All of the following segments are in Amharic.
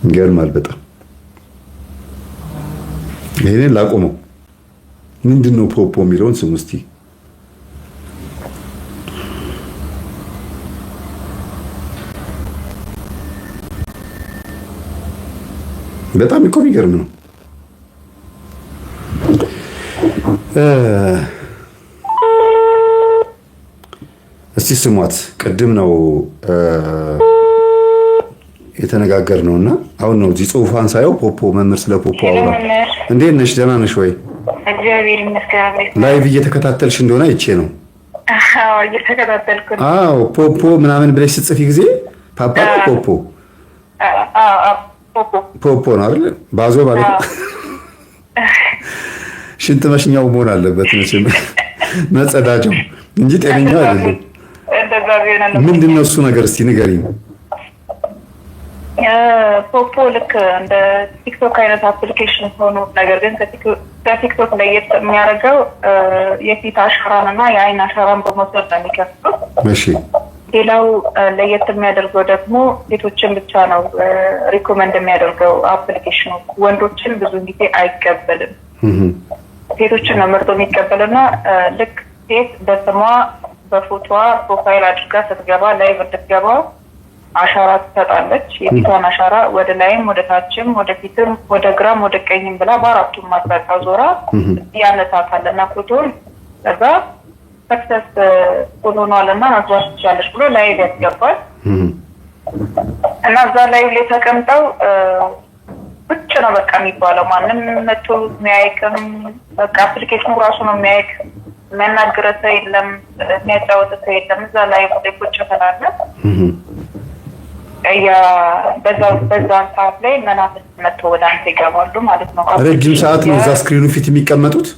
ይገርማል በጣም። ይሄንን ላቆመው። ምንድን ነው ፖፖ የሚለውን ስሙ እስቲ። በጣም እኮ የሚገርም ነው። እስቲ ስሟት። ቅድም ነው የተነጋገርነው እና አሁን ነው እዚህ ጽሁፏን ሳየው ፖፖ መምህር ስለ ፖፖ አውራ። እንዴት ነሽ? ደህና ነሽ ወይ? እግዚአብሔር ይመስገን። Live እየተከታተልሽ እንደሆነ አይቼ ነው። አዎ፣ እየተከታተልኩ ነው። አዎ፣ ፖፖ ምናምን ብለሽ ስትጽፊ ጊዜ ፓፓ ነው ፖፖ? ፖፖ። ፖፖ ነው አይደል? ባዞ ማለት ነው። ሽንት መሽኛው መሆን አለበት መቼም፣ መጸዳጃው እንጂ ጤነኛው አይደለም። እንደዛ ቢሆን ነው። ምንድን ነው እሱ ነገር? እስቲ ንገሪኝ። ፖፖ ልክ እንደ ቲክቶክ አይነት application ሆኖ ነገር ግን ከቲክቶክ ለየት የሚያደርገው የፊት አሻራን እና የአይን አሻራን በመውሰድ ነው የሚከፍቱት። ሌላው ለየት የሚያደርገው ደግሞ ሴቶችን ብቻ ነው recommend የሚያደርገው application ኑ። ወንዶችን ብዙ ጊዜ አይቀበልም። ሴቶችን ነው መርጦ የሚቀበልና ልክ ሴት በስሟ በፎቶዋ profile አድርጋ ስትገባ፣ live እንድትገባ አሻራ ትሰጣለች። የፊቷን አሻራ ወደ ላይም ወደ ታችም ወደ ፊትም ወደ ግራም ወደ ቀኝም ብላ በአራቱም አቅጣጫ ዞራ ያነሳታል እና ፎቶን ከዛ success ሆኗል እና መግባት ትችላለች ብሎ live ያስገባል። እና እዛ live ላይ ተቀምጠው ቁጭ ነው በቃ የሚባለው። ማንም መቶ የሚያይቅም፣ በቃ application ኑ ራሱ ነው የሚያይቅ። የሚያናግረ ሰው የለም፣ የሚያጫወተ ሰው የለም። እዛ live ላይ ቁጭ ትላለህ። በዛን ሰዓት ላይ መናፍስት መጥቶ ወደ አንተ ይገባሉ ማለት ነው። ረጅም ሰዓት ነው እዛ screen ኑ ፊት የሚቀመጡት?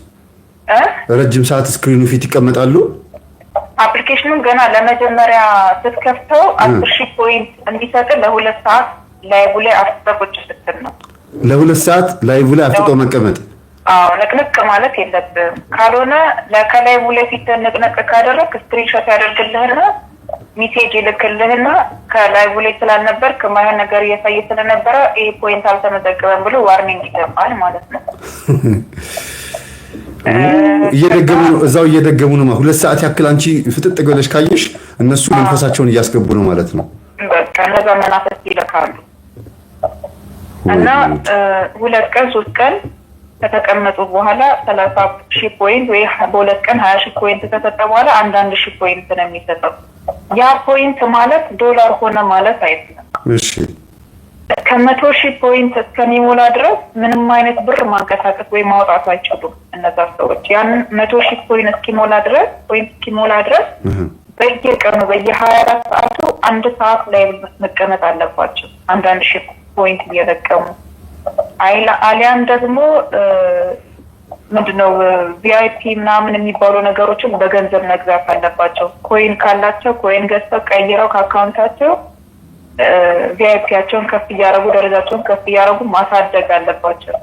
እ? ረጅም ሰዓት screen ኑ ፊት ይቀመጣሉ። Application ኑን ገና ለመጀመሪያ ስትከፍተው 10,000 point እንዲሰጥ ለ2 ሰዓት live ላይ አፍጥጠህ ቁጭ ስትል ነው። ለ2 ሰዓት live ላይ አፍጥጦ መቀመጥ። አዎ፣ ንቅንቅ ማለት የለብህም። ካልሆነ ከ live ላይ ፊት ንቅንቅ ካደረግ screenshot ያደርግልህና message ይልክልህና ከ live ላይ ስላልነበር ከማይሆን ነገር እያሳየ ስለነበረ ይህ point አልተመዘገበም ብሎ warning ይገባል ማለት ነው። እየደገሙ ነው፣ እዛው እየደገሙ ነው። 2 ሰዓት ያክል አንቺ ፍጥጥ ብለሽ ካየሽ እነሱ መንፈሳቸውን እያስገቡ ነው ማለት ነው። በቃ እነዛ መናፈስት ይልካሉ እና 2 ቀን 3 ቀን ከተቀመጡ በኋላ 30,000 point ወይ በ2 ቀን 20,000 point ከሰጠ በኋላ አንዳንድ ሺህ point ነው የሚሰጠው። ያ point ማለት ዶላር ሆነ ማለት አይደለም። ከ100,000 point እስከሚሞላ ድረስ ምንም አይነት ብር ማንቀሳቀስ ወይ ማውጣት አይችሉም እነዛ ሰዎች። ያንን 100,000 point እስኪሞላ ድረስ በየቀኑ በየ24 ሰዓቱ አንድ ሰዓት ላይ መቀመጥ አለባቸው፣ አንዳንድ ሺህ point እየለቀሙ። አሊያም ደግሞ ምንድነው VIP ምናምን የሚባሉ ነገሮችን በገንዘብ መግዛት አለባቸው። Coin ካላቸው coin ገዝተው ቀይረው ከ account ኣቸው VIP ያቸውን ከፍ እያደረጉ፣ ደረጃቸውን ከፍ እያደረጉ ማሳደግ አለባቸው።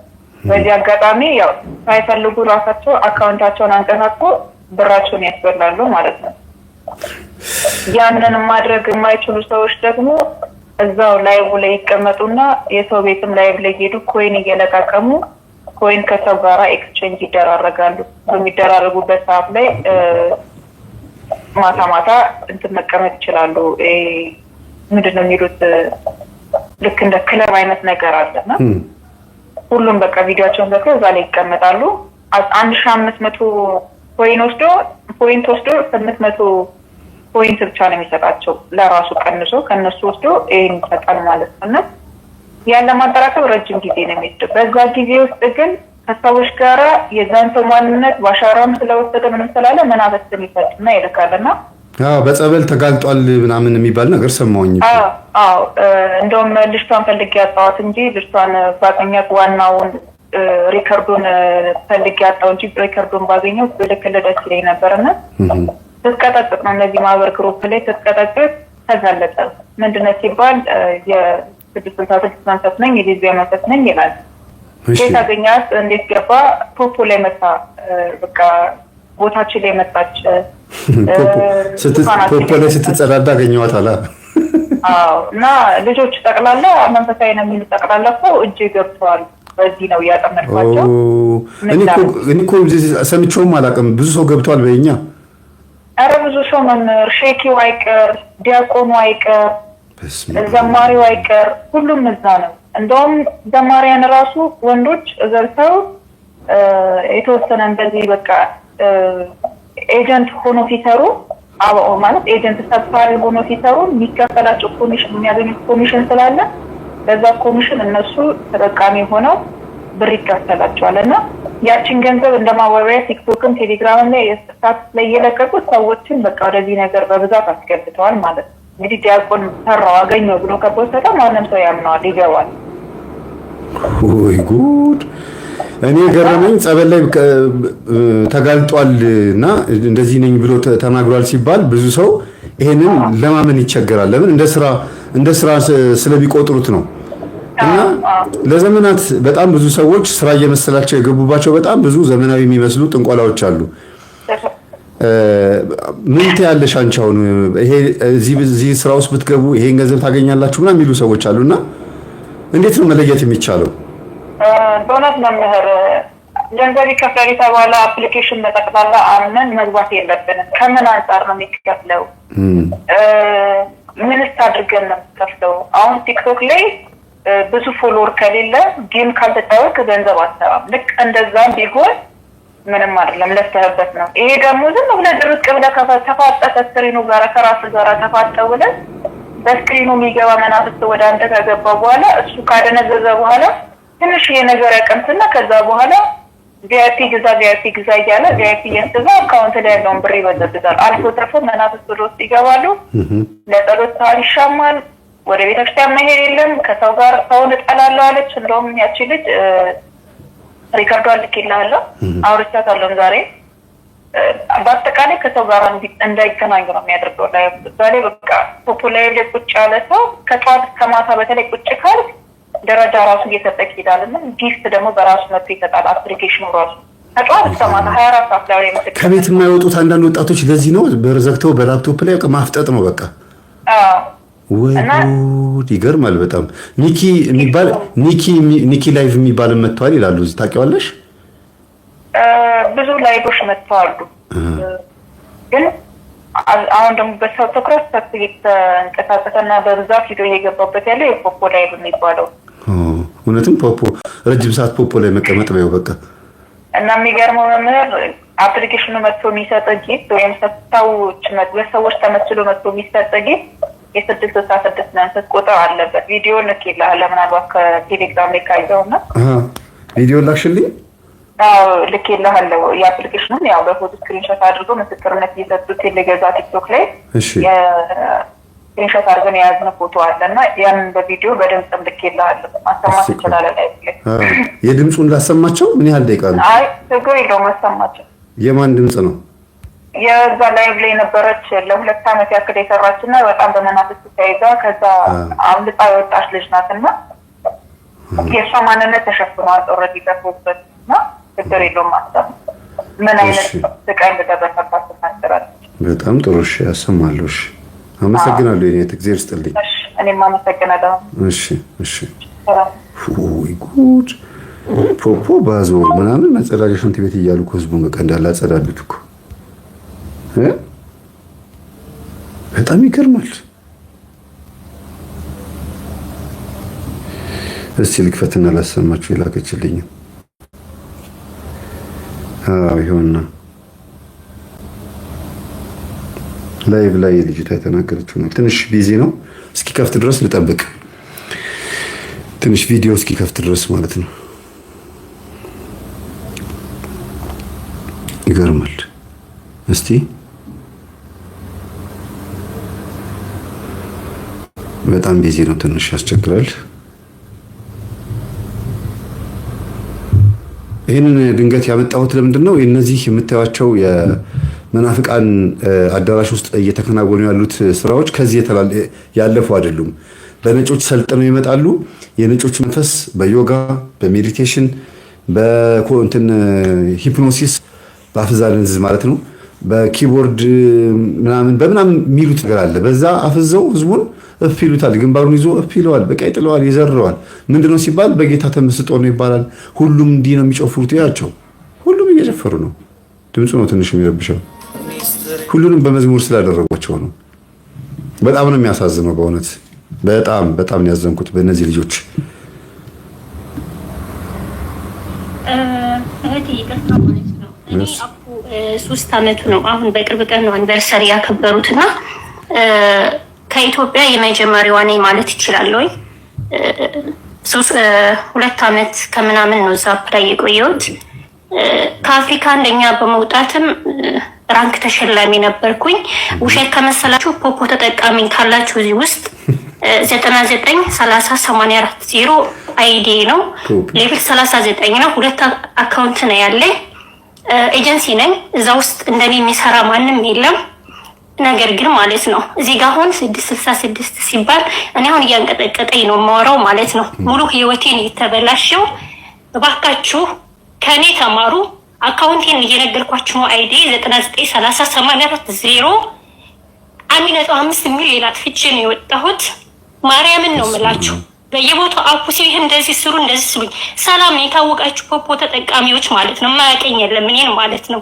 በዚህ አጋጣሚ ያው ሳይፈልጉ ራሳቸው account ኣቸውን አንቀሳቅሶ ብራቸውን ያስበላሉ ማለት ነው። ያንን ማድረግ የማይችሉ ሰዎች ደግሞ እዛው live ላይ ይቀመጡና የሰው ቤትም live ላይ ሄዱ coin እየለቃቀሙ coin ከሰው ጋራ exchange ይደራረጋሉ። በሚደራረጉበት ሰዓት ላይ ማታ ማታ እንትን መቀመጥ ይችላሉ። ምንድን ነው የሚሉት፣ ልክ እንደ ክለብ አይነት ነገር አለና ሁሉም በቃ ቪዲዮቸውን ዘግተው እዛ ላይ ይቀመጣሉ። 1500 point ወስዶ 800 point ብቻ ነው የሚሰጣቸው፣ ለራሱ ቀንሶ ከእነሱ ወስዶ ይሄን ይሰጣል ማለት ነው። እና ያን ለማጠራቀም ረጅም ጊዜ ነው የሚወስደው። በዛ ጊዜ ውስጥ ግን ከሰዎች ጋራ የዛን ሰው ማንነት በአሻራም ስለወሰደ ምንም ስላለ መናፍስትን ይሰጥና ይልካል እና በጸበል ተጋልጧል ምናምን የሚባል ነገር ሰማሁኝ። አዎ፣ እንደውም ልጅቷን ፈልጌ ያጣኋት እንጂ ልጅቷን ባገኛት፣ ዋናውን record ኡን ፈልጌ ያጣው እንጂ record ኡን ባገኘው ብልክልህ ደስ ይለኝ ነበር። እና ስትቀጠቅጥ ነው እነዚህ ማህበር group ላይ ስትቀጠቅጥ ተጋለጠ። ምንድነው ሲባል የ666 መንፈስ ነኝ፣ የሌዝቢያ መንፈስ ነኝ ይላል። እንዴት አገኛት? እንዴት ገባ? ፖፖ ላይ መታ፣ በቃ ቦታችን ላይ መጣች። ፖፖ ላይ ስትጸዳዳ አገኘኋት አላ። አዎ። እና ልጆች ጠቅላላ መንፈሳዊ ነው የሚሉ ጠቅላላ እኮ እጅ ገብተዋል። በዚህ ነው እያጠመድኳቸው። እኔ እኮ ሰምቼውም አላውቅም። ብዙ ሰው ገብቷል በእኛ። ኧረ ብዙ ሰው መምህር፣ ሼኪው አይቀር፣ ዲያቆኑ አይቀር፣ ዘማሪው አይቀር፣ ሁሉም እዛ ነው። እንደውም ዘማሪያን ራሱ ወንዶች ገብተው የተወሰነ እንደዚህ በቃ agent ሆኖ ሲሰሩ፣ ማለት agent ሰፋሪ ሆኖ ሲሰሩ የሚከፈላቸው ኮሚሽን፣ የሚያገኙት ኮሚሽን ስላለ በዛ ኮሚሽን እነሱ ተጠቃሚ ሆነው ብር ይከፈላቸዋል። እና ያችን ገንዘብ እንደ ማወሪያ ቲክቶክም ቴሌግራምም ላይ status ላይ እየለቀቁ ሰዎችን በቃ ወደዚህ ነገር በብዛት አስገብተዋል ማለት ነው። እንግዲህ ዲያቆን ሰራው አገኘው ብሎ ከፖሰተ ማንም ሰው ያምነዋል፣ ይገባል። ወይ ጉድ! እኔ ገረመኝ። ጸበል ላይ ተጋልጧል እና እንደዚህ ነኝ ብሎ ተናግሯል ሲባል ብዙ ሰው ይሄንን ለማመን ይቸገራል። ለምን? እንደ ስራ ስለሚቆጥሩት ነው። እና ለዘመናት በጣም ብዙ ሰዎች ስራ እየመሰላቸው የገቡባቸው በጣም ብዙ ዘመናዊ የሚመስሉ ጥንቆላዎች አሉ። ምን ትያለሽ አንቺ? አሁን ይሄ እዚህ ስራ ውስጥ ብትገቡ ይሄን ገንዘብ ታገኛላችሁ ምናምን የሚሉ ሰዎች አሉና እንዴት ነው መለየት የሚቻለው? በእውነት መምህር፣ ገንዘብ ይከፍላል የተባለ application በጠቅላላ አምነን መግባት የለብንም። ከምን አንጻር ነው የሚከፍለው? ምንስ አድርገን ነው የሚከፍለው? አሁን ቲክቶክ ላይ ብዙ follower ከሌለ፣ game ካልተጫወትክ ገንዘብ አትሰራም። ልክ እንደዛም ቢሆን ምንም አይደለም፣ ለፍተህበት ነው። ይሄ ደግሞ ዝም ብለህ ድርቅ ብለህ ተፋጠህ ከ screen ኡ ጋር፣ ከራስህ ጋር ተፋጠህ ብለህ በ screen ኡ የሚገባ መናፍስት ወደ አንተ ከገባ በኋላ፣ እሱ ካደነዘዘ በኋላ ትንሽ ነገር ያቀምስና ከዛ በኋላ VIP ግዛ፣ VIP ግዛ እያለ VIP እያስገዛ account ላይ ያለውን ብር ይበዘብዛል። አልፎ ተርፎ መናፍስት ወደ ውስጥ ይገባሉ። ለጸሎት ሰዓት ይሻማል። ወደ ቤተክርስቲያን መሄድ የለም። ከሰው ጋር ሰውን እጠላለሁ አለች። እንደውም ያቺ ልጅ record ዷን ልኬልሃለሁ፣ አውርቻታለሁም ዛሬ። በአጠቃላይ ከሰው ጋር እንዳይገናኙ ነው የሚያደርገው። ላይ እዛ ላይ በቃ ፖፖ ላይ ቁጭ ያለ ሰው ከጠዋት እስከ ማታ በተለይ ቁጭ ካልክ ደረጃ ራሱ እየሰጠክ ይሄዳል። እና gift ደግሞ በራሱ መጥቶ ይሰጣል። Application ኑ ራሱ ከጠዋት እስከ ማታ 24 ሰዓት ላይ የምትገ ከቤት የማይወጡት አንዳንድ ወጣቶች ለዚህ ነው። በር ዘግተው በላፕቶፕ ላይ ማፍጠጥ ነው በቃ። ወይ ጉድ! ይገርማል በጣም። ኒኪ የሚባል፣ ኒኪ live የሚባል መጥተዋል ይላሉ። እዚህ ታውቂዋለሽ? ብዙ live ኦች መጥተዋሉ። ግን አሁን ደግሞ በሰው ትኩረት ሰጥቶ እየተንቀሳቀሰና በብዛት ሂዶ እየገባበት ያለው የፖፖ live የሚባለው። እውነትም ፖፖ ረጅም ሰዓት ፖፖ ላይ መቀመጥ በይው በቃ። እና የሚገርመው መምህር፣ application ኑ መጥቶ የሚሰጥ gift ወይም ሰዎች በሰዎች ተመስሎ መጥቶ የሚሰጥ gift የ666 መንፈስ ቁጥር አለበት። ቪዲዮ ልኬልሃለሁ ምናልባት ከቴሌግራም ላይ ካየው እና ቪዲዮ ላክሽልኝ? ልኬልሃለሁ። የ application ኑን ያው በፎቶ screenshot አድርጎ ምስክርነት እየሰጡት ልገዛ ቲክቶክ ላይ screenshot አድርገን የያዝነው ፎቶ አለ እና ያንን በቪዲዮ በድምፅም ልኬልሃለሁ። ማሰማት ትችላለህ ላይ። የድምፁን ላሰማቸው? ምን ያህል ደቂቃ ነው? አይ፣ ችግር የለውም፣ አሰማቸው። የማን ድምፅ ነው? የዛ live ላይ የነበረች፣ ለ2 ዓመት ያክል የሰራች እና በጣም በመናፍስት ተይዛ ከዛ አምልጣ የወጣች ልጅ ናት እና የእሷ ማንነት ተሸፍኗል already ጠፍቶበት እና ችግር የለውም ማለት ነው። ምን አይነት ስቃይ እንደደረሰባት ትናገራለች። በጣም ጥሩ። እሺ፣ ያሰማለሁ። እሺ፣ አመሰግናለሁ። የኔ እግዚአብሔር ይስጥልኝ። እኔም አመሰግናለሁ። እሺ። ወይ ጉድ! ፖፖ ባዞ ምናምን መጸዳጃ ሽንት ቤት እያሉ እኮ ህዝቡን በቃ እንዳለ አጸዳዱት እኮ። በጣም ይገርማል። እስቲ ልክፈትና ላሰማችሁ የላከችልኝ። አዎ፣ ይኸውና live ላይ ልጅቷ የተናገረችው ነው። ትንሽ busy ነው። እስኪከፍት ድረስ ልጠብቅ። ትንሽ ቪዲዮ እስኪከፍት ድረስ ማለት ነው። ይገርማል። እስቲ በጣም busy ነው፣ ትንሽ ያስቸግራል። ይህንን ድንገት ያመጣሁት ለምንድን ነው? እነዚህ የምታዩቸው የመናፍቃን አዳራሽ ውስጥ እየተከናወኑ ያሉት ስራዎች ከዚህ ያለፉ አይደሉም። በነጮች ሰልጥነው ይመጣሉ። የነጮች መንፈስ በዮጋ፣ በ meditation፣ በኮንትን hypnosis፣ በአፍዛንዝ ማለት ነው፣ በ keyboard ምናምን በምናምን የሚሉት ነገር አለ። በዛ አፍዘው ህዝቡን እፍ ይሉታል። ግንባሩን ይዞ እፍ ይለዋል። በቃ ይጥለዋል፣ ይዘረዋል። ምንድነው ሲባል በጌታ ተመስጦ ነው ይባላል። ሁሉም እንዲህ ነው የሚጨፍሩት። ያቸው ሁሉም እየጨፈሩ ነው። ድምፁ ነው ትንሽ የሚረብሸው። ሁሉንም በመዝሙር ስላደረጓቸው ነው። በጣም ነው የሚያሳዝነው በእውነት በጣም በጣም ነው ያዘንኩት በእነዚህ ልጆች። እህቴ ይቅርታ ማለት ነው። እኔ app ኡ 3 አመቱ ነው። አሁን በቅርብ ቀን ነው anniversary ያከበሩት እና ከኢትዮጵያ የመጀመሪያዋ ነኝ ማለት ይችላል ወይ 2 አመት ከምናምን ነው እዛ app ላይ የቆየሁት። ከአፍሪካ አንደኛ በመውጣትም rank ተሸላሚ ነበርኩኝ። ውሸት ከመሰላችሁ ፖፖ ተጠቃሚ ካላችሁ እዚህ ውስጥ 9930840 ID ነው። Level 39 ነው። ሁለት account ነው ያለኝ። ኤጀንሲ ነኝ። እዛ ውስጥ እንደኔ የሚሰራ ማንም የለም። ነገር ግን ማለት ነው እዚህ ጋ አሁን 666 ሲባል እኔ አሁን እያንቀጠቀጠኝ ነው የማወራው ማለት ነው። ሙሉ ህይወቴን የተበላሸው። እባካችሁ ከእኔ ተማሩ። Account ኤን እየነገርኳችሁ ነው። ID 9930840 1.5 ሚሊዮን አጥፍቼ ነው የወጣሁት። ማርያምን ነው የምላችሁ። በየቦታው app ኡ ሲል እንደዚህ ስሩ እንደዚህ ስሉኝ። ሰላም ነው የታወቃችሁ ፖፖ ተጠቃሚዎች ማለት ነው። የማያውቀኝ የለም እኔን ማለት ነው።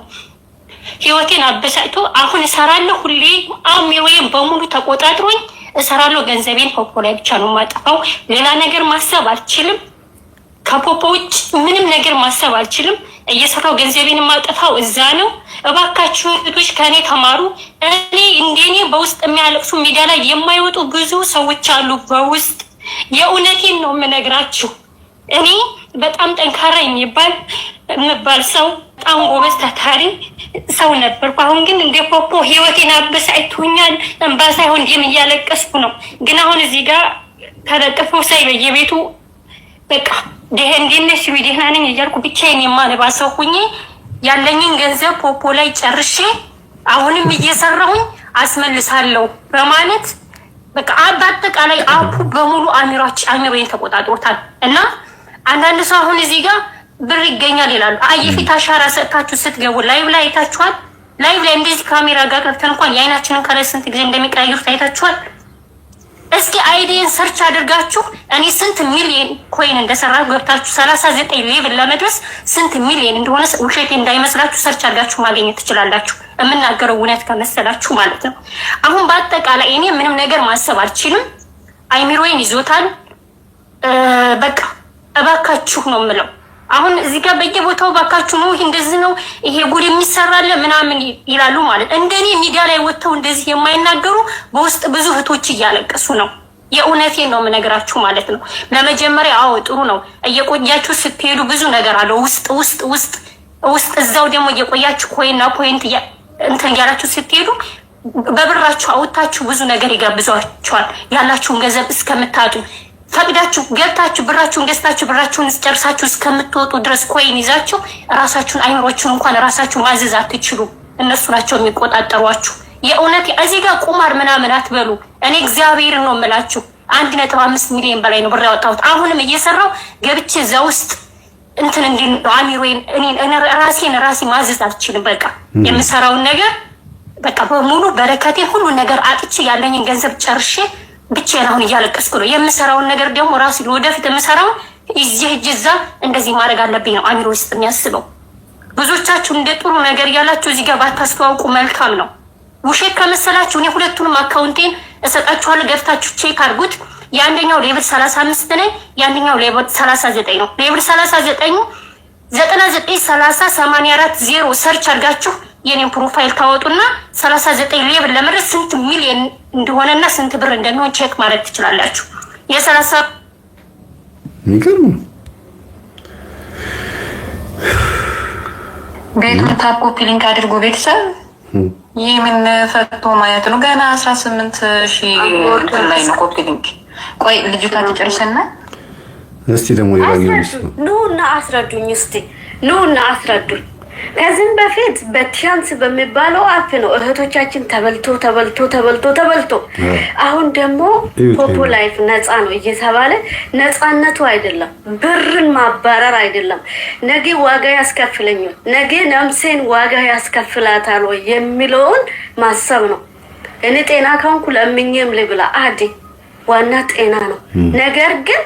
ህይወቴን አበሳጭቶ አሁን እሰራለሁ። ሁሌ አእምሮዬን በሙሉ ተቆጣጥሮኝ እሰራለሁ። ገንዘቤን ፖፖ ላይ ብቻ ነው የማጠፋው። ሌላ ነገር ማሰብ አልችልም። ከፖፖ ውጭ ምንም ነገር ማሰብ አልችልም። እየሰራው ገንዘቤን የማጠፋው እዛ ነው። እባካችሁ እህቶች ከእኔ ተማሩ። እኔ እንደኔ በውስጥ የሚያለቅሱ ሚዲያ ላይ የማይወጡ ብዙ ሰዎች አሉ። በውስጥ የእውነቴን ነው የምነግራችሁ። እኔ በጣም ጠንካራ የምባል ሰው፣ በጣም ጎበዝ ታታሪ ሰው ነበርኩ። አሁን ግን እንደ ፖፖ ህይወቴን አበሳጭቶኛል። እንባ ሳይሆን ደም እያለቀስኩ ነው። ግን አሁን እዚህ ጋር ተለጥፎ ሳይ በየቤቱ በቃ እንዴት ነሽ ሲሉኝ ደህና ነኝ እያልኩ ብቻዬን የማነባ ሰው ሁኜ ያለኝን ገንዘብ ፖፖ ላይ ጨርሼ አሁንም እየሰራሁኝ አስመልሳለሁ በማለት በቃ በአጠቃላይ app ኡ በሙሉ አእምሮዬን ተቆጣጥሮታል። እና አንዳንድ ሰው አሁን እዚህ ጋር ብር ይገኛል ይላሉ። አይ የፊት አሻራ ሰጥታችሁ ስትገቡ live ላይ አይታችኋል። Live ላይ እንደዚህ ካሜራ ጋር ገብተን እንኳን የአይናችንን color ስንት ጊዜ እንደሚቀያይሩት አይታችኋል። እስኪ ID ን search አድርጋችሁ እኔ ስንት ሚሊየን coin እንደሰራ ገብታችሁ 39 level ለመድረስ ስንት ሚሊየን እንደሆነ ውሸቴ እንዳይመስላችሁ search አድርጋችሁ ማግኘት ትችላላችሁ። የምናገረው እውነት ከመሰላችሁ ማለት ነው። አሁን በአጠቃላይ እኔ ምንም ነገር ማሰብ አልችልም። አይምሮዬን ይዞታል። በቃ እባካችሁ ነው የምለው። አሁን እዚህ ጋር በየቦታው እባካችሁ ነው እንደዚህ ነው ይሄ ጉድ የሚሰራለ ምናምን ይላሉ ማለት እንደኔ ሚዲያ ላይ ወጥተው እንደዚህ የማይናገሩ በውስጥ ብዙ እህቶች እያለቀሱ ነው። የእውነቴን ነው የምነግራችሁ ማለት ነው። ለመጀመሪያ አዎ ጥሩ ነው። እየቆያችሁ ስትሄዱ ብዙ ነገር አለው ውስጥ ውስጥ ውስጥ ውስጥ እዛው ደግሞ እየቆያችሁ coin ና point እንትን እያላችሁ ስትሄዱ በብራችሁ አውጥታችሁ ብዙ ነገር ይጋብዟችኋል። ያላችሁን ገንዘብ እስከምታጡ ፈቅዳችሁ ገብታችሁ ብራችሁን ገዝታችሁ ብራችሁን ጨርሳችሁ እስከምትወጡ ድረስ coin ይዛችሁ ራሳችሁን አይምሮችሁን እንኳን ራሳችሁ ማዘዝ አትችሉ። እነሱ ናቸው የሚቆጣጠሯችሁ። የእውነት እዚህ ጋር ቁማር ምናምን አትበሉ። እኔ እግዚአብሔርን ነው የምላችሁ። 1.5 ሚሊዮን በላይ ነው ብር ያወጣሁት። አሁንም እየሰራው ገብቼ እዛ ውስጥ እንትን እንዲ አሚሮዬን ራሴን ራሴ ማዘዝ አልችልም። በቃ የምሰራውን ነገር በቃ በሙሉ በረከቴን ሁሉ ነገር አጥቼ ያለኝን ገንዘብ ጨርሼ ብቻዬን አሁን እያለቀስኩ ነው። የምሰራውን ነገር ደግሞ ራሱ ወደፊት የምሰራውን እዚህ እጅ እዛ እንደዚህ ማድረግ አለብኝ ነው አሚሮ ውስጥ የሚያስበው። ብዙዎቻችሁ እንደ ጥሩ ነገር እያላችሁ እዚህ ጋር ባታስተዋውቁ መልካም ነው። ውሸት ከመሰላችሁ እኔ ሁለቱንም account ኤን እሰጣችኋለሁ። ገብታችሁ check አድርጉት። የአንደኛው level 35 ነኝ፣ የአንደኛው level 39 ነው። Level 39 9930840 search አድርጋችሁ የኔን profile ታወጡና 39 level ለመድረስ ስንት ሚሊዮን እንደሆነና ስንት ብር እንደሚሆን check ማድረግ ትችላላችሁ። የ30 የሚገርም ነው። ቤቱን tap copy link አድርጎ ቤተሰብ ይህ ምን ፈቶ ማየት ነው? ገና 18,000 ላይ ነው copy link። ቆይ ልጅቷ ትጨርስና እስቲ ደግሞ ሌላኛው ኑ እና አስረዱኝ። እስቲ ኑ እና አስረዱኝ። ከዚህም በፊት በቲያንስ በሚባለው app ነው እህቶቻችን ተበልቶ ተበልቶ ተበልቶ ተበልቶ፣ አሁን ደግሞ ፖፖ ላይፍ ነፃ ነው እየተባለ ነፃነቱ አይደለም፣ ብርን ማባረር አይደለም። ነገ ዋጋ ያስከፍለኛል፣ ነገ ነፍሴን ዋጋ ያስከፍላታል ወይ የሚለውን ማሰብ ነው። እኔ ጤና ከሆንኩ ለምኜም ልብላ አዲ ዋና ጤና ነው። ነገር ግን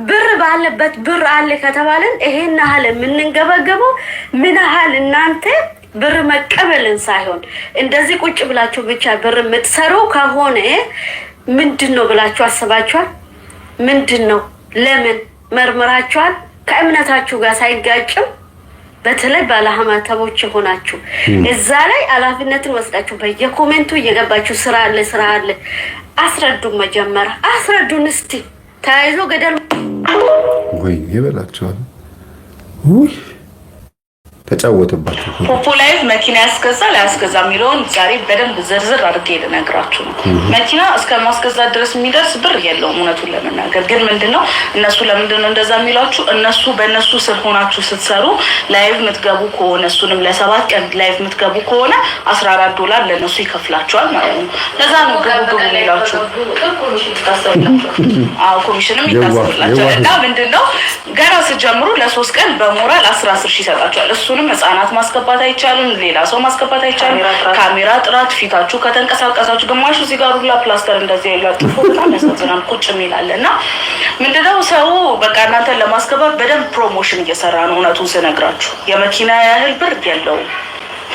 ብር ባለበት ብር አለ ከተባለን ይሄን ያህል የምንንገበገበው ምን ያህል እናንተ ብር መቀበልን ሳይሆን እንደዚህ ቁጭ ብላችሁ ብቻ ብር የምትሰሩ ከሆነ ምንድን ነው ብላችሁ አስባችኋል? ምንድን ነው? ለምን መርምራችኋል? ከእምነታችሁ ጋር ሳይጋጭም በተለይ ባለማተቦች የሆናችሁ እዛ ላይ ኃላፊነትን ወስዳችሁ በየ comment ኡ እየገባችሁ ስራ አለ ስራ አለ አስረዱን። መጀመሪያ አስረዱን እስቲ። ተያይዞ ገደል ወይ ይበላቸዋል። ውይ ተጫወተባቸው። ፖፖ live መኪና ያስገዛል አያስገዛ የሚለውን ዛሬ በደንብ ዝርዝር አድርጌ ልነግራችሁ ነው። መኪና እስከ ማስገዛት ድረስ የሚደርስ ብር የለውም። እውነቱን ለመናገር ግን ምንድነው እነሱ ለምንድነው እንደዛ የሚሏችሁ? እነሱ በእነሱ ስር ሆናችሁ ስትሰሩ live የምትገቡ ከሆነ እሱንም ለ7 ቀን live የምትገቡ ከሆነ 14 ዶላር ለእነሱ ይከፍላቸዋል ማለት ነው። ለዛ ነው ግቡ ግቡ የሚሏችሁ። አዎ፣ ኮሚሽንም ይታሰብላቸዋል። እና ምንድነው ገና ስጀምሩ ለ3 ቀን በሞራል 10 10 ሺህ ይሰጣቸዋል። እሱንም ህጻናት ማስገባት አይቻልም፣ ሌላ ሰው ማስገባት አይቻልም። ካሜራ ጥራት፣ ፊታችሁ ከተንቀሳቀሳችሁ ግማሹ እዚህ ጋር ሁላ ፕላስተር እንደዚህ ለጥፎ በጣም ያሳዝናል። ቁጭ የሚላለ እና ምንድነው ሰው በቃ እናንተን ለማስገባት በደንብ promotion እየሰራ ነው። እውነቱን ስነግራችሁ የመኪና ያህል ብር የለውም።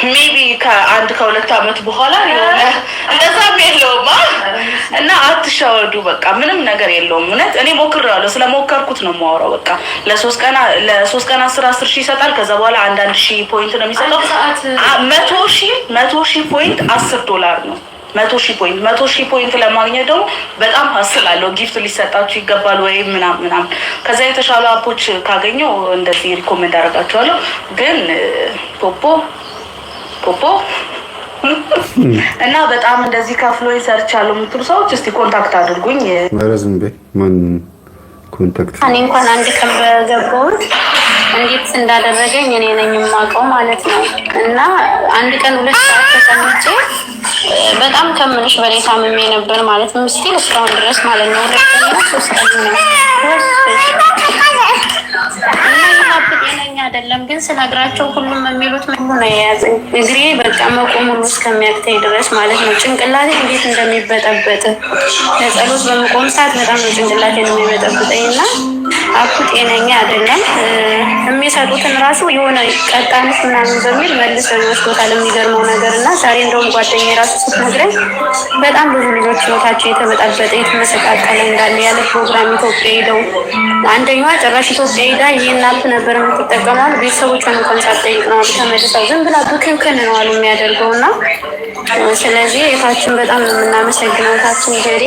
Maybe ከ1 ከ2 አመት በኋላ የሆነ እንደዛም የለውም እና አትሸወዱ። በቃ ምንም ነገር የለውም። እውነት እኔ ሞክሬዋለሁ። ስለሞከርኩት ነው የማወራው። በቃ ለ3 ቀን 10 10 ሺህ ይሰጣል። ከዛ በኋላ አንዳንድ ሺህ point ነው የሚሰጠው። 100,000 point 10 ዶላር ነው። 100,000 point፣ 100,000 point ለማግኘት ደግሞ በጣም hassle አለው። Gift ሊሰጣችሁ ይገባል ወይም ምናምን ምናምን። ከዛ የተሻሉ app ኦች ካገኘው እንደዚህ recommend አደርጋቸዋለሁ። ግን ፖፖ ፖፖ እና በጣም እንደዚህ ከፍሎ ሰርቻለሁ የምትሉ ሰዎች እስቲ contact አድርጉኝ። ኧረ ዝም በይ። ማን contact? እኔ እንኳን አንድ ቀን በገባሁት እንዴት እንዳደረገኝ እኔ ነኝ የማውቀው ማለት ነው። እና አንድ ቀን 2 ሰዓት ተቀምጬ በጣም ከምልሽ በላይ ታምሜ ነበር ማለት ነው። Still እስካሁን ድረስ ማለት ነው። ሁለተኛ ሶስት ቀን ነው እና ይህ app ጤነኛ አይደለም። ግን ስነግራቸው ሁሉም የሚሉት ሁሉ ነው የያዘኝ። እግሬ በቃ መቆም ሁሉ እስከሚያቅተኝ ድረስ ማለት ነው። ጭንቅላቴ እንዴት እንደሚበጠበጥ ለጸሎት በመቆም ሰዓት በጣም ነው ጭንቅላቴን የሚበጠብጠኝ እና app ኡ ጤነኛ አይደለም። የሚሰጡትን ራሱ የሆነ ቀጣንሽ ምናምን በሚል መልሰው ይወስዶታል። የሚገርመው ነገር እና ዛሬ እንደውም ጓደኛዬ ራሱ ስትነግረኝ በጣም ብዙ ልጆች ህይወታቸው የተበጣበጠ የተመሰቃቀለ እንዳለ ያለ ፕሮግራም ኢትዮጵያ ሄደው፣ አንደኛዋ ጭራሽ ኢትዮጵያ ሄዳ ይህን app ነበር የምትጠቀመው አሉ። ቤተሰቦቿን እንኳን ሳትጠይቅ ነው አሉ ተመልሳ ዝም ብላ ብክንክን ነው አሉ የሚያደርገው። እና ስለዚህ እህታችን በጣም ነው የምናመሰግነው። እህታችን ጀሪ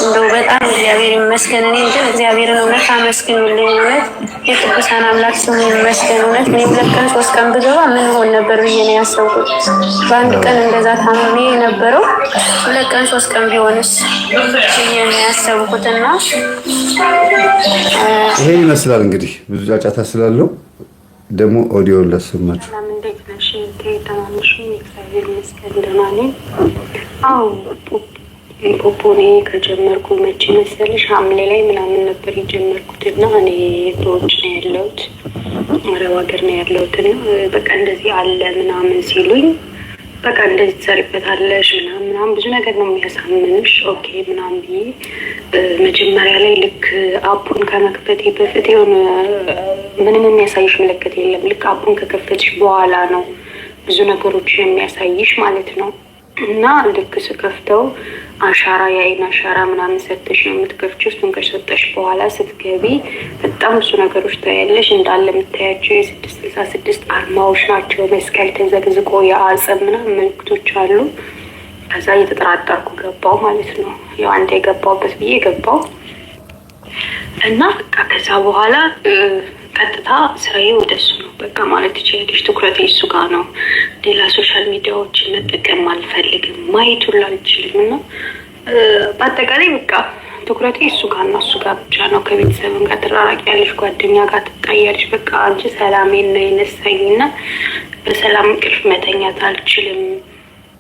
እንደው በጣም እግዚአብሔር ይመስገን። እኔ ግን እግዚአብሔርን እውነት አመስግኑልኝ። እውነት የቅዱሳን አምላክ ስሙ ይመስገን። እውነት እኔ 2 ቀን 3 ቀን ብገባ ምን ሆን ነበር ብዬ ነው ያሰብኩት። በአንድ ቀን እንደዛ ታምሜ የነበረው 2 ቀን 3 ቀን ቢሆንስ ብዬ ነው ያሰብኩት እና ይሄን ይመስላል እንግዲህ። ብዙ ጫጫታ ስላለው ደግሞ ኦዲዮን ላሰማችሁ። ሰላም፣ እንዴት ነሽ? ደህና ነሽ? እግዚአብሔር ይመስገን ደህና ነኝ። አዎ፣ ፖፖ እኔ ከጀመርኩ መቼ መሰለሽ? ሐምሌ ላይ ምናምን ነበር የጀመርኩት እና እኔ በውጭ ነው ያለሁት፣ አረብ ሀገር ነው ያለሁት እና በቃ እንደዚህ አለ ምናምን ሲሉኝ በቃ እንደዚህ ትሰሪበታለሽ ምናምን ምናምን ብዙ ነገር ነው የሚያሳምንሽ። Okay ምናምን ብዬ መጀመሪያ ላይ ልክ app ኡን ከመክፈቴ በፊት የሆነ ምንም የሚያሳይሽ ምልክት የለም። ልክ app ኡን ከከፈትሽ በኋላ ነው ብዙ ነገሮችን የሚያሳይሽ ማለት ነው። እና ልክ ስከፍተው አሻራ፣ የአይን አሻራ ምናምን ሰተሽ ነው የምትከፍቺው። እሱን ከሰጠሽ በኋላ ስትገቢ በጣም ብዙ ነገሮች ታያለሽ። እንዳለ የምታያቸው የ666 አርማዎች ናቸው። መስቀል ተዘቅዝቆ የአጽም ምናምን ምልክቶች አሉ። ከዛ እየተጠራጠርኩ ገባው ማለት ነው። ያው አንድ የገባውበት ብዬ ገባው እና በቃ ከዛ በኋላ ቀጥታ ስራዬ ወደ እሱ ነው በቃ ማለት ትችያለሽ። ትኩረቴ እሱ ጋር ነው። ሌላ social media ዎችን መጠቀም አልፈልግም፣ ማየት ሁሉ አልችልም። እና በአጠቃላይ በቃ ትኩረቴ እሱ ጋር እና እሱ ጋር ብቻ ነው። ከቤተሰብም ጋር ትራራቂያለሽ፣ ጓደኛ ጋር ትጣያለሽ። በቃ አንቺ ሰላሜን ነው የነሳኝ እና በሰላም እንቅልፍ መተኛት አልችልም።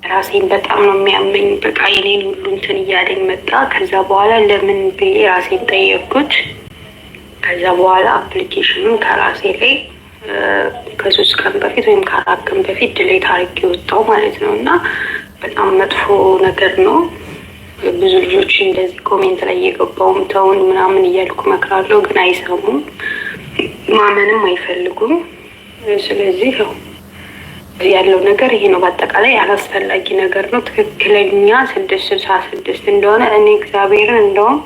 ራሴን በጣም ነው የሚያመኝ። በቃ የኔን ሁሉ እንትን እያለኝ መጣ። ከዛ በኋላ ለምን ብዬ ራሴን ጠየቅኩት። ከዛ በኋላ application ኑን ከራሴ ላይ ከ3 ቀን በፊት ወይም ከ4 ቀን በፊት delete አድርጌ ወጣው ማለት ነው እና በጣም መጥፎ ነገር ነው። ብዙ ልጆች እንደዚህ comment ላይ እየገባውም ተውን ምናምን እያልኩ መክራለሁ፣ ግን አይሰሙም፣ ማመንም አይፈልጉም። ስለዚህ ያው ያለው ነገር ይሄ ነው። በአጠቃላይ አላስፈላጊ ነገር ነው። ትክክለኛ 666 እንደሆነ እኔ እግዚአብሔርን እንደውም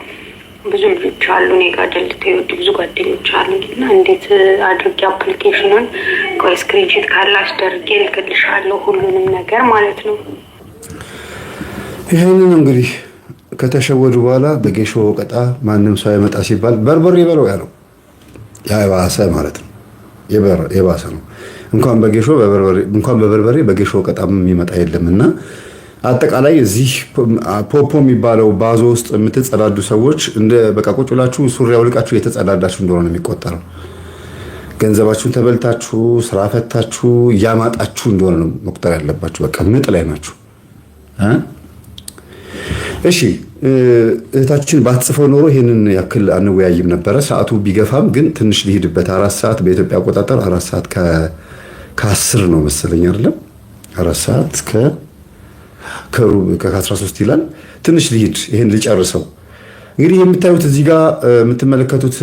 ብዙ ልጆች አሉ እኔ ጋር ደልተው የወጡ ብዙ ጓደኞች አሉ እና እንዴት አድርጌ application ኑን ቆይ screenshot ካለ አስደርጌ እልክልሻለሁ ሁሉንም ነገር ማለት ነው። ይህንን እንግዲህ ከተሸወዱ በኋላ በጌሾ ወቀጣ ማንም ሰው አይመጣ ሲባል በርበሬ በለው ያለው የባሰ ማለት ነው። የባሰ ነው። እንኳን በጌሾ እንኳን በበርበሬ በጌሾ ወቀጣም የሚመጣ የለም። እና አጠቃላይ እዚህ ፖፖ የሚባለው ባዞ ውስጥ የምትጸዳዱ ሰዎች እንደ በቃ ቁጭ ብላችሁ ሱሪ አውልቃችሁ የተጸዳዳችሁ እንደሆነ ነው የሚቆጠረው። ገንዘባችሁን ተበልታችሁ ስራ ፈታችሁ እያማጣችሁ እንደሆነ ነው መቁጠር ያለባችሁ። በቃ ምጥ ላይ ናችሁ። እሺ፣ እህታችን ባትጽፈው ኖሮ ይህንን ያክል አንወያይም ነበረ። ሰዓቱ ቢገፋም ግን ትንሽ ሊሄድበት 4 ሰዓት በኢትዮጵያ አቆጣጠር 4 ሰዓት ከ10 ነው መሰለኝ፣ አይደለም? 4 ሰዓት ከሩብ ከ13 ይላል። ትንሽ ሊሄድ ይህን ልጨርሰው። እንግዲህ የምታዩት እዚህ ጋር የምትመለከቱት